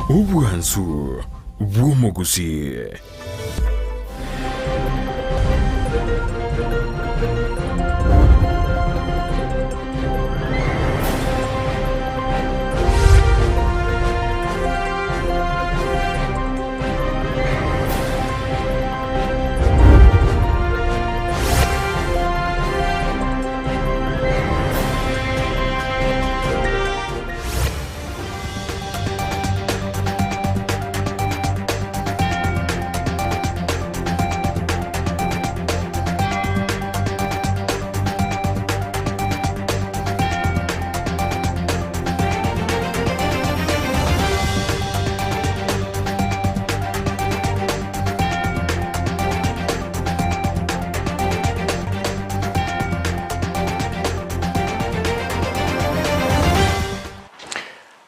Obwansu bw'omogusii.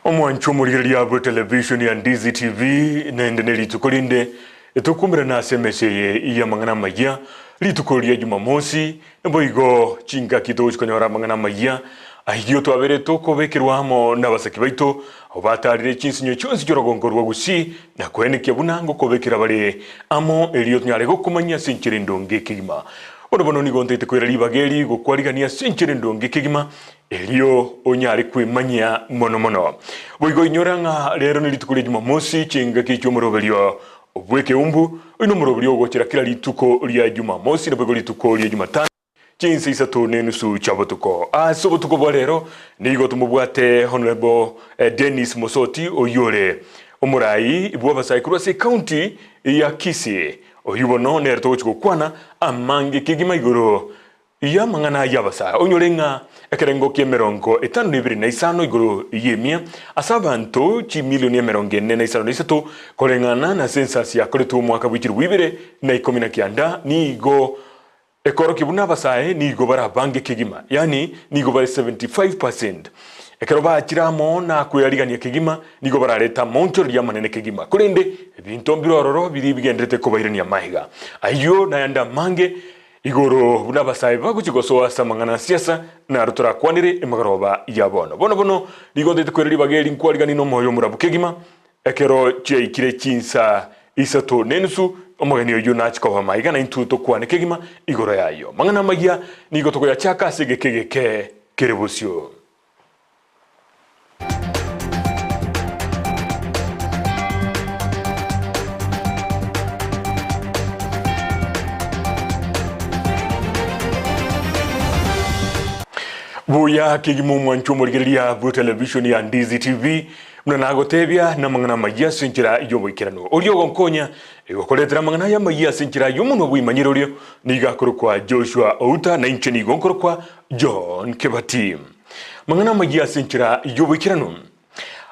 Omwancho omorigereria bwe televishoni ya Ndizi TV naende ne rituko rinde etokumerana ase emesa eye y'amang'ana amayia rituko ria Jumamosi naboigo chingaki togochi konyora amang'ana amayia ayio twabere tokobekerwa amo nabasaki baito abwo batarire chinsinyo chionsi chi'orogongo rwa Gusii na koenekia buna ngokobekera bare amo erio tonyare gokomanyia ase enchera endonge kegima. Bono bono nigo ntaete koira ribaga eri gokwarigania ase enchera endonge kegima Erio onyare kwemanyia mono mono. Boigo inyora ng'a rero nerituko ria Jumamosi, chingaki chi'omoroberio bw'ekeumbu, oyio nomoroberio ogochera kera rituko ria Jumamosi, naboigo rituko ria Jumatano, chinsa isato na enusu chia botuko. Ase obotuko bwa rero nigo tomobwate Honourable Dennis Mosoti oyio ore omorai bw'abasae korwa ase ecounty ya Kisii. Oyio bono nere togochia gokwana amange kegima igoro Y'amang'ana ay'abasae, onyore ng'a ekerengo ki'emerongo etano na ebere na isano igoro y'emia ase abanto chimilioni emerongo ene na isano na isato, koreng'ana na sensasi yakoretwe omwaka bwe chilifu ibere na ikomi na kianda, nigo ekorokia buna abasae nigo bare abange kegima, yaani nigo bare 75%. Ekero bachire amo na kwearigania kegima, nigo bararete amaonchoreria amanene kegima. Korende ebinto mbire ororo biria bigenderete kobairania amaiga. Ayio nayande amange Igoro buna abasae bagochia gosoa ase amang'ana a siasa, naro torakwanere emegoroba ya bono. Bono bono nigo ntaete koira ribaga eri nkwariganie nomoyo omorabu kegima, ekero chiaikire chinsa isato na enusu, omogeni oyio nachie koba maiga na intwe tokwane kegima igoro y'ayio. Amang'ana amayia nigo tokoyachaka ase egeka egeke kere bosio. Buya kegima omwancho omorigereria bwe television ya Ndizi TV buna nagotebia namang'ana amayia ase enchera y'oboikeranu. Oria ogonkonya egokoretera amang'ana aya amayia ase enchera y'omonwa bw'imanyire orio nigo akorokwa Joshua Outa na inche nigo nkorokwa John Kebati. Mang'ana amayia ase enchera y'oboikeranu.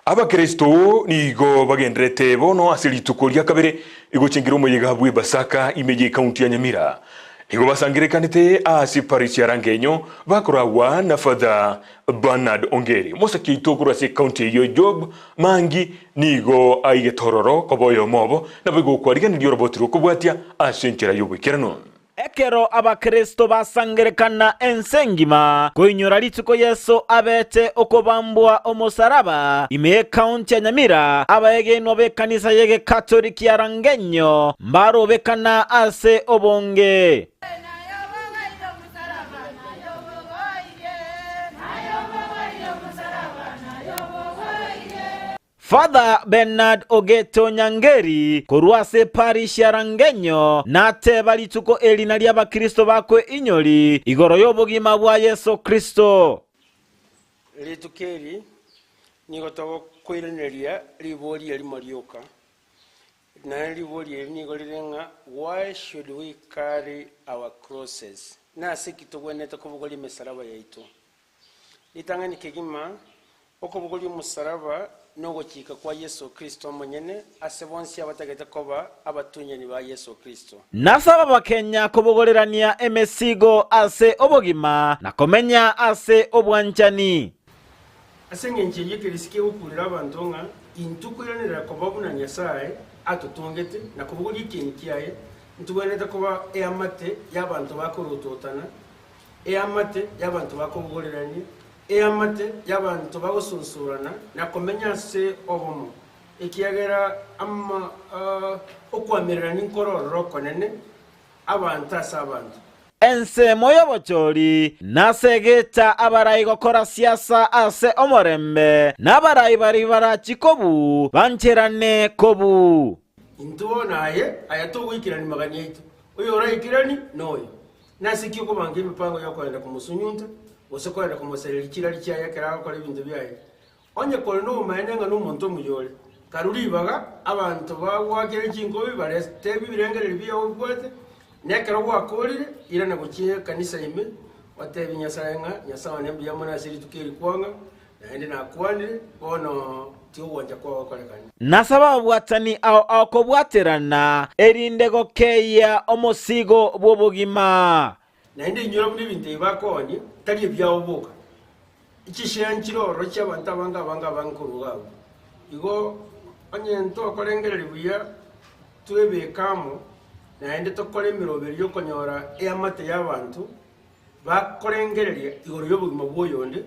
Abakristo nigo bagenderete bono ase rituko ria kabere gochengera omoyega bw'Epasaka ime y'ekaunti ya Nyamira. Nigo basangererekanete ase parish ya Rangenyo bakoragwa na Father Bernard Ongeri. Omosake oito korwa ase ekaunti eyio Job Mangi nigo aigete ororo koba oyomo obo naboigo gokwarigeneria oroboti rw'okobwatia ase enchera y'oboikeranu. Ekero Abakristo basangerekana ense engima koinyora rituko Yeso abete okobambwa omosaraba ime y'ekaunti ya Nyamira, abaegenwa b'ekanisa y'Egekatoliki ya Rangenyo mbarobekana ase obonge. Father Bernard Ogeto Nyangeri korwa ase eparish ya Rangenyo nateba rituko eri nario abakristo bakwe inyori igoro y'obogima bwa Yeso Kristo. Rituko eri nigo togokoiraneria riborio erimo rioka, naende riborio eri nigo rire ng'a why should we carry our crosses? Nase ki togwenerete kobogoria emesalaba yaito? Ritang'ani kegima, Okobogoria omosaraba nogochika kwa Yeso Kristo omonyene ase bonsi abatagete koba abatunyani ba Yeso Kristo. Nasaba Abakenya kobogorerania emesigo ase obogima na komenya ase obwanchani. Ase engencho eyio ekerisi kegokurera abanto ng'a intwe koiranerera koba buna Nyasae atotongete na kobogoria ekieni kiaye, ntogwenerete koba eamate y'abanto bakorototana, eamate y'abanto bakobogorerania, Eamate y'abanto bagosunsurana na komenya ase obomo. Ekiagera ama okoamererania nkore ororo okonene, abanto ase abanto. Ensemo y'obochori nasegeta abarai gokora siasa ase omorembe, na abarai baria barachi kobu bancherane kobu. Intwe bono aye, aya togoikerania magani aito, oyoraikeranie noyo. Nase ki okobanga emepango y'okoenda komosunyunta, gose koenda komosereria chirari chiaye ekero agokora ebinto biaye? Onye kore nobomaene ng'a nomonto omuya ore, karue ribaga abanto bagoakere chinkobi barete ebirengererio biao obibwate, na ekero gwakoorire, irana gochia ekanisa ime, otebie Nyasae ng'a, Nyasae one mbuya mono ase rituko eri kwang'a, naende nakwanire, bono tiga ogwancha kwao gokorekane. Nasaba ababwatani ao ao kobwaterana, erinde gokeyia omosigo bw'obogima. Naende inyora buna ebinto ebi bakoonia tari ebiao boka, chishare nchire ororo chi'abanto abange abange abange korwa iga abwo. Igo onye ntokorengereria buya twebeke amo, naende tokore emeroberio y'okonyora eamate y'abanto bakorengereria igoro y'obogima bw'oyonde,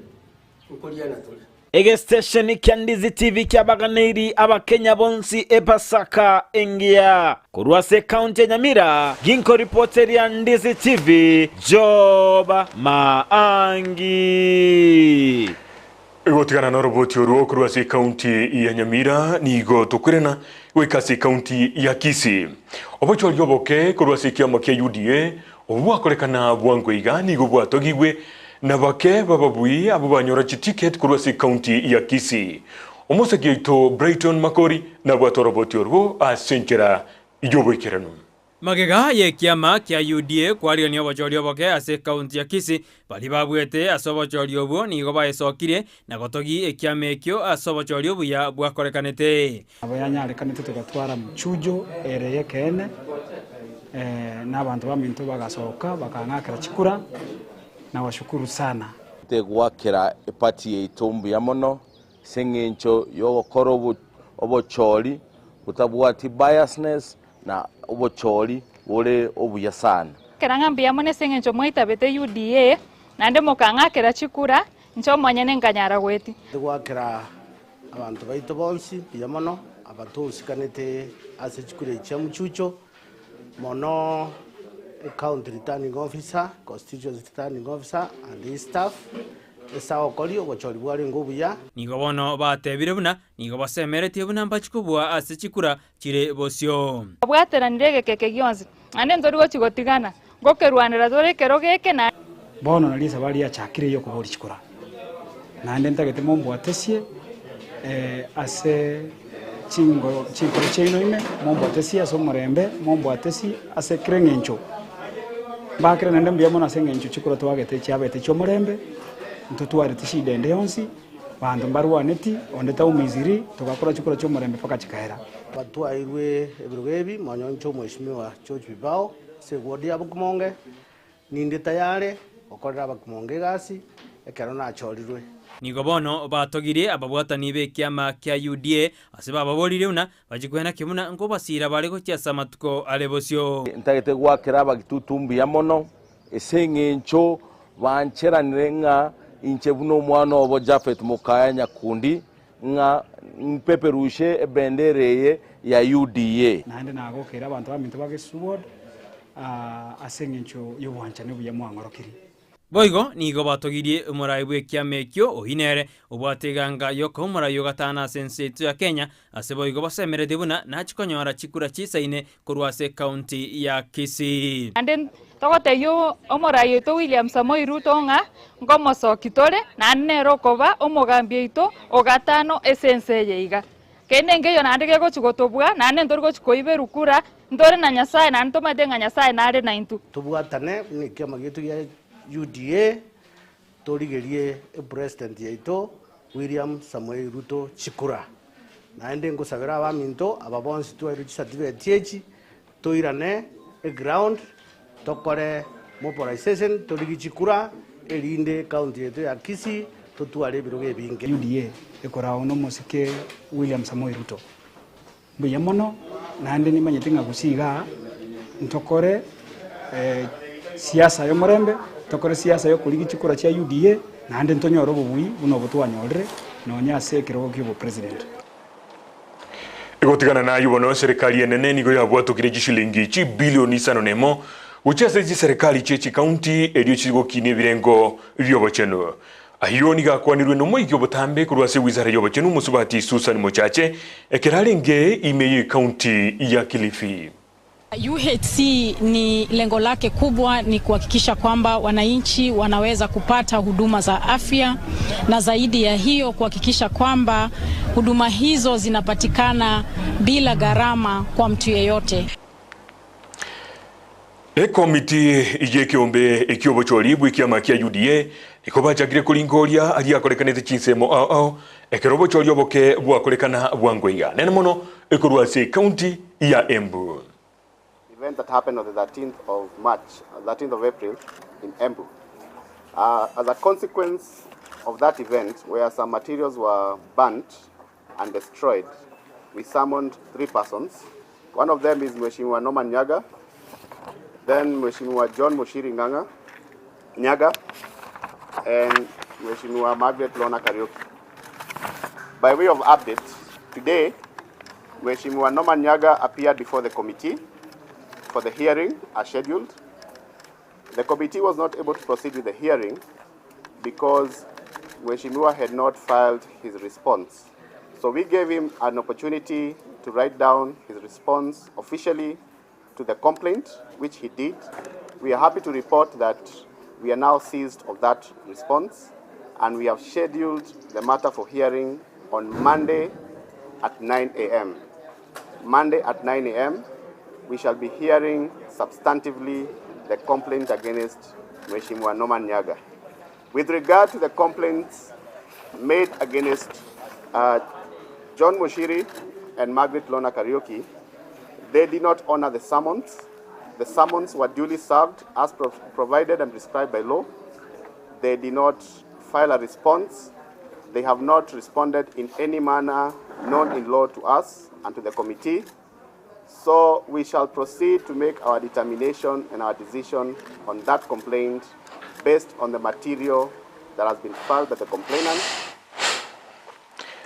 nkoriana tore. Egesitesheni kia Ndizi TV kiabaganeiri Abakenya bonsi Epasaka engiya. Korwa ase ekaunti ya Nyamira, ginkoripoteria Ndizi TV, Job Maangi. Gotigana noroboti orwo korwa ase ekaunti ya Nyamira nigo tokoirana goika ase ekaunti ya Kisii. Obochori oboke korwa ase ekiama kia UDA Obwo bwakorekana bwango iga nigo bwatogigwe na bake b'ababui abwo banyora chiticket korwa ase ekaunti ya Kisii. Omosegi oito Brighton Makori nabwate oroboti orwo ase enchera y'oboikeranu. Magega y'ekiama kia UDA kwarigania obochori oboke ase ekaunti ya Kisii, baria babuete ase obochori obwo nigo baesokirie na gotogia ekiama ekio ase obochori obuya bwakorekanete. Nabo yanyarekanete togatwara mchujo ere y'ekeene, na abanto baminto bagasoka bakang'akera chikura, nawashukuru sana. Tegoakera eparty yaito mbuya mono ase eng'encho yogokora obochori botabwati biasness na obochori bore obuya sana. Ekero ng'a mbuya mono ase eng'encho mwaitabete UDA, naende mokang'akera chikura, inche omonyene nkanyara goetia. Tegoakera Abanto baito bonsi mbuya mono, abatosikanete ase chikura echi chia Muchucho, mono County Returning Officer, Constituency Returning Officer and his staff, ase agokoria obochori bwarenge obuya. Nigo bono batebire buna nigo basemeretie buna mbachie kobua ase chikura chire bosio. Twabwateranire egeka eke gionsi, naende ntori gochia gotigana, ngokerwanera tore ekerogo eke na. Bono nario esabari yachakire y'okoboria chikura, naende ntagete mombwatesie ase chinkoro chiaino ime, mombwatesie ase omorembe, mombwatesie ase kera eng'encho. Mbakere naende mbuya mono ase eng'encho chikura twagete chiabete chi'omorembe, ntotwareti shida ende yonsi. Banto mbarwaneti, onde taumisiri, togakora chikura chi'omorembe mpaka chikaera. Batwairwe ebirogo ebi monyoncho omweshimiwa George Bibao ase eward ya Bokimonge, ninde tayare gokorera Abakimonge egasi ekero nachorirwe. Nigo bono batogirie ababwatani b'ekiama kia UDA ase bababoririe buna bachie kwena buna nkobasiira bare gochia ase amatuko are bosio. Ntagete goakera abagitutu mbuya mono Ase engencho bancheranire ng'a inche buna omwana obo Jafet Mokaya Nyakundi, ng'a mpeperushe ebendera eye ya UDA. Naende nagokeire abanto baminto ba Gesu Ward ase engencho y'obwanchani obuya mwang'orokirie. Boigo nigo batogirie omorai bw'ekiama ekio, oyio nere obwate eganga y'okoba omorai o gatano ase ense yaito ya Kenya, ase boigo basemeretie buna nachie konyora chikura chisaine korwa ase ekaunti ya Kisii. Naende togotebia omorai oito William Samoei Ruto ng'a nkomosoki tore, naende nere okoba omogambi oito o gatano ase ense eye iga. Kende nkeiyo naende gegochi gotobua, naende ntori gochi koiberwa kura, ntore na Nyasaye naende tomanyete ng'a Nyasaye nare naintwe. Tobwatane buna ekiama giaito gia UDA, Torigerie epresident yaito William Samoei Ruto chikura. Naende nkosabera abaminto aba bonsi twairwe chicertificate echi toirane eground tokore mobilization torigie chikura erinde ecounty yaito ya Kisii totware ebirogo ebinge. UDA ekoragwa nomosike William Samoei Ruto. Mbuya mono, naende nimanyete ng'a gusii igaa ntokore siasa y'omorembe, tokore siasa y'okorigia chikura chia UDA, naende ntonyore obobui buna obo twanyorire nonye ase ekerogo kia obopresident. Egotigana naye bono eserekari enene nigo yabwatokire chishilingi chibilioni isano nemo gochia ase chiserekari chie chikaunti erio chigokinia ebirengo bi'obochenu. Ayio nigo akwanirwe nomoigia obotambe korwa ase ewizara y'obochenu omosubati Susan Mochache ekero arenge ime y'ekaunti ya Kilifi. UHC ni lengo lake kubwa ni kuhakikisha kwamba wananchi wanaweza kupata huduma za afya na zaidi ya hiyo kuhakikisha kwamba huduma hizo zinapatikana bila gharama kwa mtu yeyote. Ekomiti y'ekeombe eki'obochori bw'ekiama kia UDA nigo bachakire koringoria aria akorekanete chinsemo ao ao ekero obochori oboke bwakorekana bwango iga nene mono ekorwa ase ecounty ya Embu. Event that happened on the 13th of March, 13th of April in Embu. Uh, as a consequence of that event, where some materials were burnt and destroyed, we summoned three persons. One of them is Mheshimiwa Norman Nyaga, then Mheshimiwa John Mushiri Nganga, Nyaga, and Mheshimiwa Margaret Lorna Kariuki. By way of update, today, Mheshimiwa Norman Nyaga appeared before the committee for the hearing as scheduled. The committee was not able to proceed with the hearing because Mheshimiwa had not filed his response. So we gave him an opportunity to write down his response officially to the complaint, which he did. We are happy to report that we are now seized of that response and we have scheduled the matter for hearing on Monday at 9 a.m. Monday at 9 a.m., we shall be hearing substantively the complaint against Mheshimiwa Norman Nyaga. With regard to the complaints made against uh, John Mushiri and Margaret Lorna Kariuki, they did not honor the summons. The summons were duly served as pro provided and prescribed by law. They did not file a response. They have not responded in any manner known in law to us and to the committee. So we shall proceed to make our determination and our decision on that complaint based on the material that has been filed by the complainant.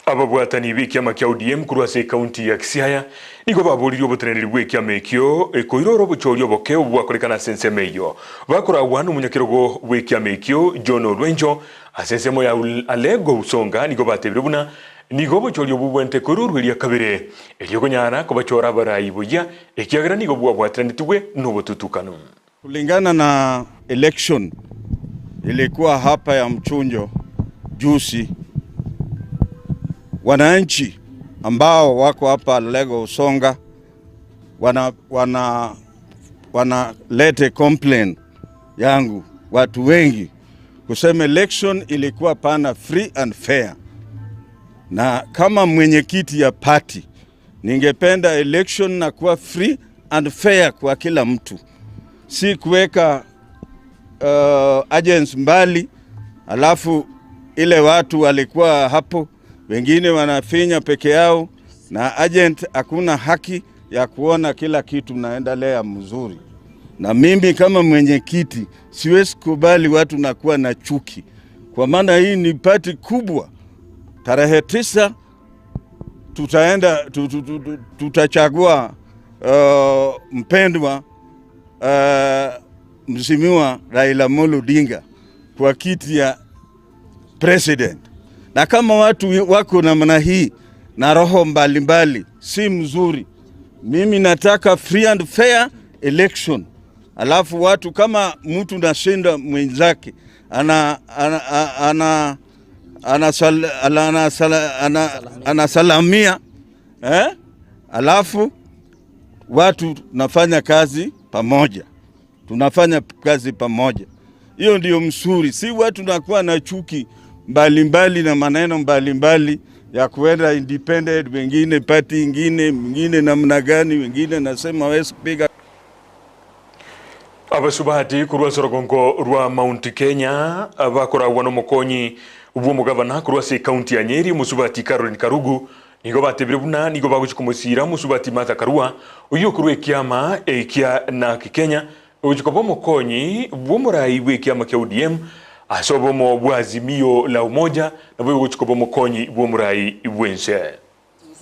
Ababwatani b'ekiama kia ODM korwa ase ekaunti ya Siaya nigo baboririe oboteneneri bw'ekiama ekio koirora obochori oboke obwo bwakorekana ase ensemo eyio. Bakoragwa nomonyakerogo bw'ekiama ekio John Orwenjo ase ensemo ya Alego Usonga nigo batebire buna nigo obochori obwo bwente koirorwa eria kabere erio konyara kobachora abarai buya ekiagera nigo bwabwateranetigwe nobotutukanu. Kulingana na election ilikuwa hapa ya mchunjo juzi, wananchi ambao wako hapa Alego Usonga wana wana wanalete complain yangu watu wengi kusema election ilikuwa pana free and fair, na kama mwenyekiti ya party ningependa election na kuwa free and fair kwa kila mtu, si kuweka agents mbali, alafu ile watu walikuwa hapo, wengine wanafinya peke yao, na agent hakuna haki ya kuona kila kitu naendelea mzuri. Na mimi kama mwenyekiti siwezi kubali watu nakuwa na chuki, kwa maana hii ni party kubwa. Tarehe 9 tutaenda tutachagua mpendwa Mheshimiwa Raila Amolo Odinga kwa kiti ya president. Na kama watu wako namna hii na roho mbalimbali, si mzuri. Mimi nataka free and fair election, alafu watu kama mtu nashinda mwenzake ana ana ana anasalamia ana, ana, eh? Alafu watu tunafanya kazi pamoja, tunafanya kazi pamoja. Hiyo ndio mzuri, si watu nakuwa na chuki mbalimbali mbali na maneno mbalimbali ya kuenda independent, wengine party ingine, mwingine namna gani, wengine nasema hawezi kupiga. Abasubati korwa ase orogongo rwa Mount Kenya bakoragwa nomokonyi bw'omogavana korwa ase ekaunti ya Nyeri omosubati Caroline Karugu nigo batebire buna nigo bagochia komosira omosubati Martha Karua oyio okorwa ekiama ekia NARC Kenya ogochia koba omokonyi bw'omorai bw'ekiama kia ODM ase obomo bwa Azimio la Umoja nabo ogochia koba omokonyi bw'omorai bw'ense.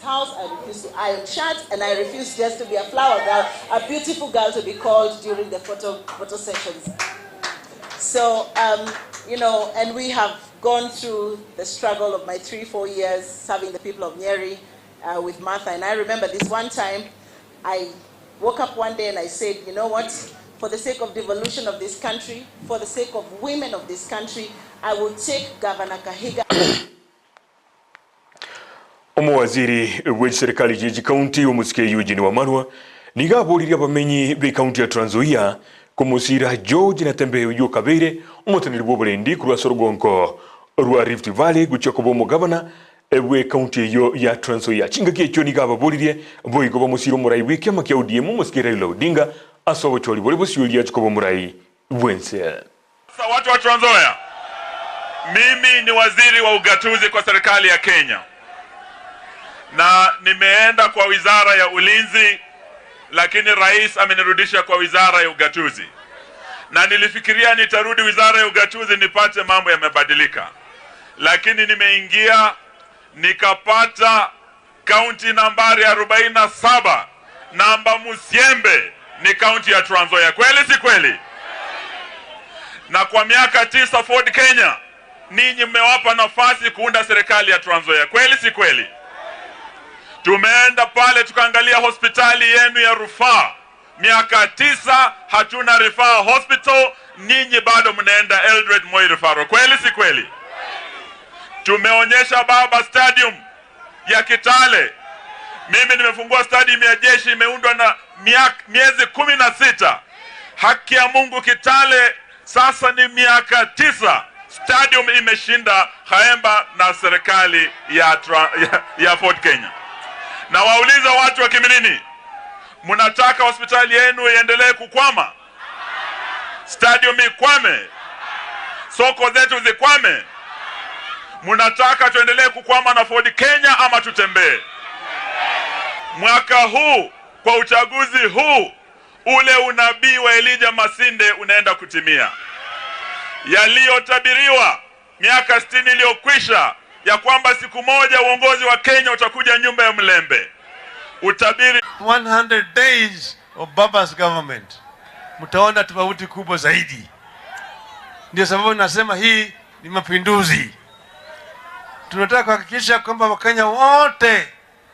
house, I refuse to iron shirts, and I refuse just to be a flower girl, a beautiful girl to be called during the photo, photo sessions. So, um, you know, and we have gone through the struggle of my three, four years serving the people of Nyeri uh, with Martha. And I remember this one time, I woke up one day and I said, you know what? For the sake of devolution of this country, for the sake of women of this country, I will take Governor Kahiga. Omowaziri bwe chiserikali chie chikaunti omusike Eugene Wamalwa niga aboririe abamenyi be ekaunti ya Trans Nzoia komosira George Natembeya oywo okabeire omoteneri bwa oborendi korwa ase orugonko rwa Rift Valley gochia koba omogabana bwe ekaunti eyo ya Trans Nzoia. Chingaki echio niga ababoririe boigo bamosire omorai bwa ekiama kia ODM omosike Raila Odinga ase obochori bore bosiori achi koba omorai bwense. Sasa watu wa Trans Nzoia, mimi ni waziri wa ugatuzi kwa serikali ya Kenya na nimeenda kwa wizara ya ulinzi, lakini rais amenirudisha kwa wizara ya ugatuzi, na nilifikiria nitarudi wizara ya ugatuzi nipate mambo yamebadilika, lakini nimeingia nikapata kaunti nambari 47 namba Musiembe ni kaunti ya Trans Nzoia. Kweli si kweli? Na kwa miaka tisa Ford Kenya, ninyi mmewapa nafasi kuunda serikali ya Trans Nzoia. Kweli si kweli? Tumeenda pale tukaangalia hospitali yenu ya rufaa. Miaka tisa hatuna rufaa hospital, ninyi bado mnaenda Eldoret Moi Referral. Kweli si kweli? Tumeonyesha baba stadium ya Kitale. Mimi nimefungua stadium ya jeshi imeundwa na miak, miezi kumi na sita. Haki ya Mungu Kitale sasa ni miaka tisa stadium imeshinda Haemba na serikali ya, ya, ya Ford Kenya. Na wauliza watu wa Kiminini, mnataka hospitali yenu iendelee kukwama? Stadium ikwame? Soko zetu zikwame? Mnataka tuendelee kukwama na Ford Kenya ama tutembee? Mwaka huu kwa uchaguzi huu ule unabii wa Elijah Masinde unaenda kutimia. Yaliyotabiriwa miaka sitini iliyokwisha ya kwamba siku moja uongozi wa Kenya utakuja nyumba ya Mlembe. Utabiri 100 days of Baba's government, mtaona tofauti kubwa zaidi. Ndio sababu nasema hii ni mapinduzi. Tunataka kuhakikisha kwamba Wakenya wote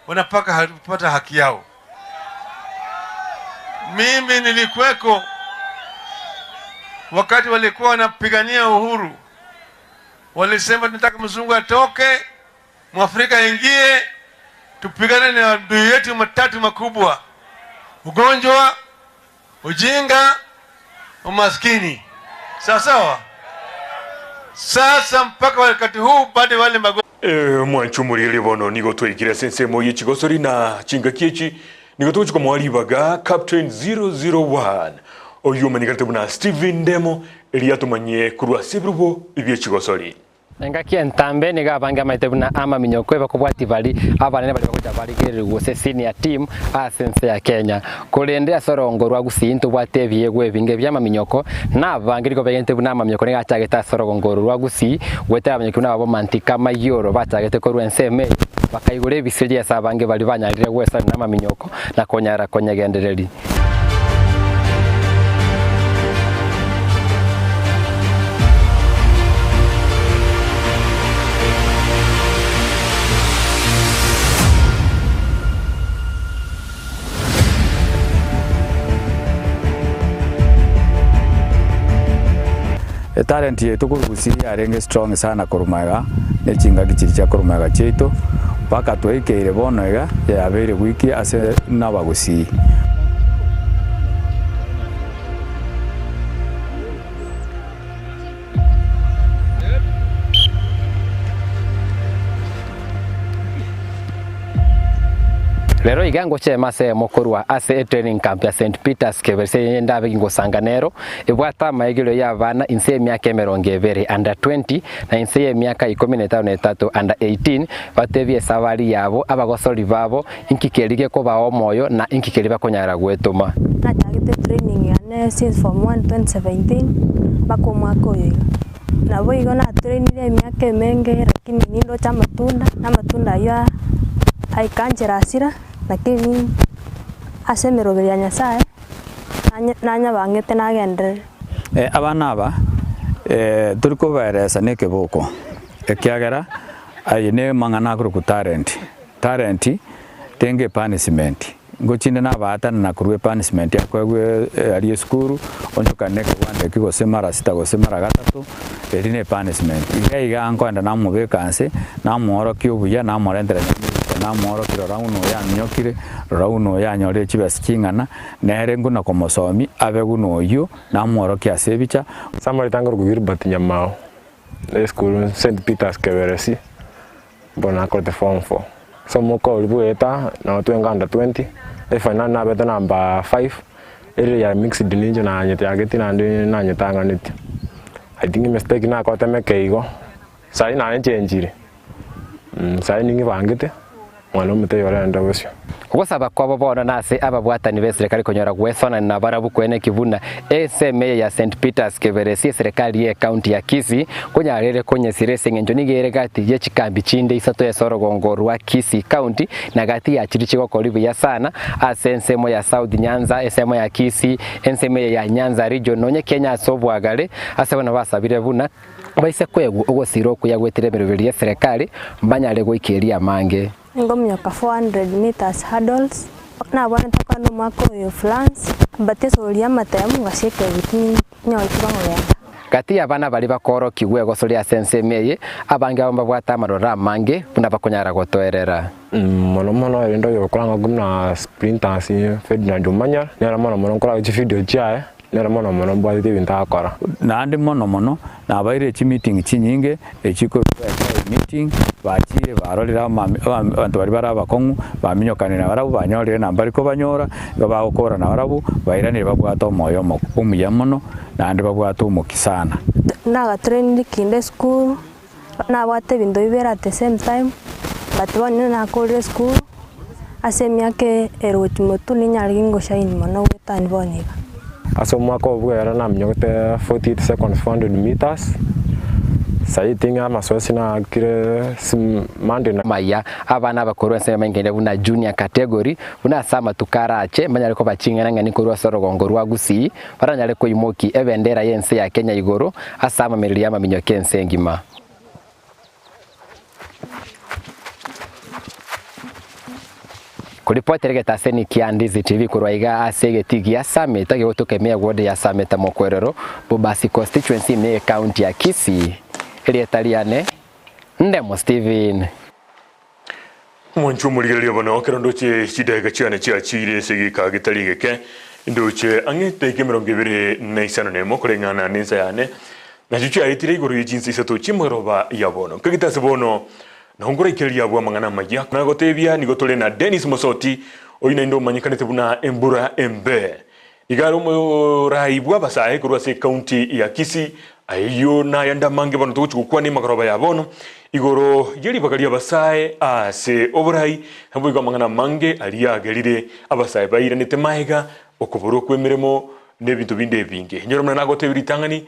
wanapaka kupata haki yao. Mimi nilikuweko wakati walikuwa wanapigania uhuru, walisema tunataka mzungu atoke, mwafrika aingie, tupigane na adui yetu matatu makubwa: ugonjwa, ujinga, umaskini. Sawa sawa. Sasa mpaka wakati huu bado wale magonjwa E, mwanchumurire bono nigo twikire sensemo yechigosori na chingaki echi nigo tugochika mwaribaga captain 001 oyo omanyikarete buna Stephen Ndemo eria tumanyie kurwa sibirubo ebyechigosori Engaki entambe niga abange amaete buna amaminyoko ebakobwati bari abanene bari bagocha barigereri gose senior team ase ense ya Kenya korende ase orongo rwa gusii ntobwate ebiegwa ebinge bia amaminyoko na abange nigo begente buna amaminyoko niga achagete ase orongo oru rwa gusii gwetera abanyoki buna ababomantika mayoro bachagete korwa ense eme bakaigora ebiseri ase abange bari banyarire gwesana na amaminyoko na konyara konyegendereri. Talent yetu kurugusia yarenge strong sana kurumaga nechingaki chiri chia kurumaga chiaitu mpaka tweikeire bono iga yabeire wiki ase nabagusii. Lero iga ngochema ase mokorwa ase training camp ya St Peters keberse ndabe ngosanga nero ebwata amaegero ya abana inse emiaka emerongo ebere under 20 na inse ya emiaka 15 na under 18 batebie esabari yabo abagosori babo inkikerige kobao omoyo na inkikeri bakonyara gwetoma. Nachagete training yane since form 1 2017 mpaka omwaka oyo iga nabo igo natrainire emiaka emenge lakini nindoche amatunda na amatunda aywo Aikanchera asira, lakini ase emeroberi ya Nyasaye nanyabangete nagenderere. Abana aba tori kobaeresa nekeboko, ekiagera aye nemang'ana akorokwa talent. Talent tenge epunishment, ngochinde nabaatana korwa epunishment akoegwa aria esukuru, onchokane na ekegwanda ekio gose mara sita gose mara gatato, eri ne epunishment. Iga iga nkoenda namobeka nse, namoorokia obuya, namorentera nyameguta, namoorokia rora buna oyo aminyokire, rora buna oyo anyorire chibesa ching'ana, nere nguna komosomia abe buna oyio, namworokia ase ebicha. Samuel Tangoruku Gilbert Nyamao, esukuru St Peters Keberesi. Bono nakorete form four. So omoka oria bweta nabo twenga under 20, efinal nabete number five, ere ya mixed ninche nanyetiageti naende nanyetang'anetie. I think emistake nakorete meke igo, sahi nayenchenchire, sahi ning'ebangete. Mwana omote yorende bosio. Ogosaba kwabo bono nase ababwatani b'eserekari konyora gwesonana nabarabwo kweneki buna ensemo eye ya St Peters Keberesi eserekari ye ekaunti ya Kisii konyarere konyesira ase eng'encho nigo ere gati ye chikambi chinde isato ase orogongo rwa Kisii County na gati ya chiria chigokori buya sana ase ensemo ya South Nyanza, ensemo ya Kisii, ensemo eye ya Nyanza Region nonye Kenya ase obwagare ase bono basabire buna Baise kwegwa ogosira okuya gwetire emeroberi y'eserekari, mbanyare goika eria amange. Ngominyoka 400 metres hurdles, nabwanete kogenda omwaka oyo France, but esoro y'amatemu ngasieka ebiti ninyore tibang'ogenda. Gati y'abana baria bakoorokigwa egosoria ase ensemo eye, abange babo mbabwate amaroro amange buna bakonyara gotoerera. Mono mono erinde oyokoranga buna Sprinters Ferdinand Omanyala, nere mono mono nkorora chividio chiaye, nere mono mono mbwatete ebinto agokora. Naende mono mono nabaire chimeeting chinyinge echikorokwa meeting, bachire barorire abanto baria bare abakong'u, baminyokanire nabarabwo banyorire na mbari kobanyora, igo bagokora nabarabwo, bairanire babwate omoyo omuya mono, naende babwate omokia sana. Nagatrainire kinde esukuru. Nabwate ebinto bibere at the same time, but bono onye nakorire esukuru, ase emiaka ere gochia motwe ninyare gingoshine mono goetania bono iga. Ase omwaka obo bwera naminyogete 48 seconds 400 meters, saii ting'e amasoesi naakire sim Monday na. Maya, abana abakorwa ensemo y'amaing'eria buna junior category, buna ase amatuko arache, mbanyare koba ching'enang'eni korwa ase orogongo rwa Gusii, Baranyare koimokia ebendera y'ense ya Kenya igoro ase amamereri y'amaminyoka ense engima. Koripotera egetaseni kia Ndizi TV korwa iga ase egetii gia Sameta gegotoka ime eward ya Sameta Mokwerero, Bobasi Constituency ime y'ecounty ya Kisii. Erieta riane Ndemo Stephen. Mwanche omorigereria bono, ekero ndoche chidageka chiane chiachiire ase egeka getari egeke, ndoche ang'e chidageka emerongo ebere na isano nemo koreng'ana nensa yane, nachio chiaetire igoro ye chinsa isato chi'emegoroba ya bono. Nkagete ase bono, nao nkoraikereria abwo amang'ana amaya. Nagotebia nigo tore na Dennis Mosoti, oyio naende omanyekanete buna Embura Embe. Iga are omoraai bw'abasae korwa ase ekaunti ya Kisii. Ayio nayande amange bono togochia gokwana emagoroba ya bono igoro ye ribaga ri'abasae ase oborai, naboigo amang'ana amange aria agerire abasae bairanete magega, okoborwa kw'emeremo, na ebinto binde ebinge. Inyora buna nagotebia ritang'ani.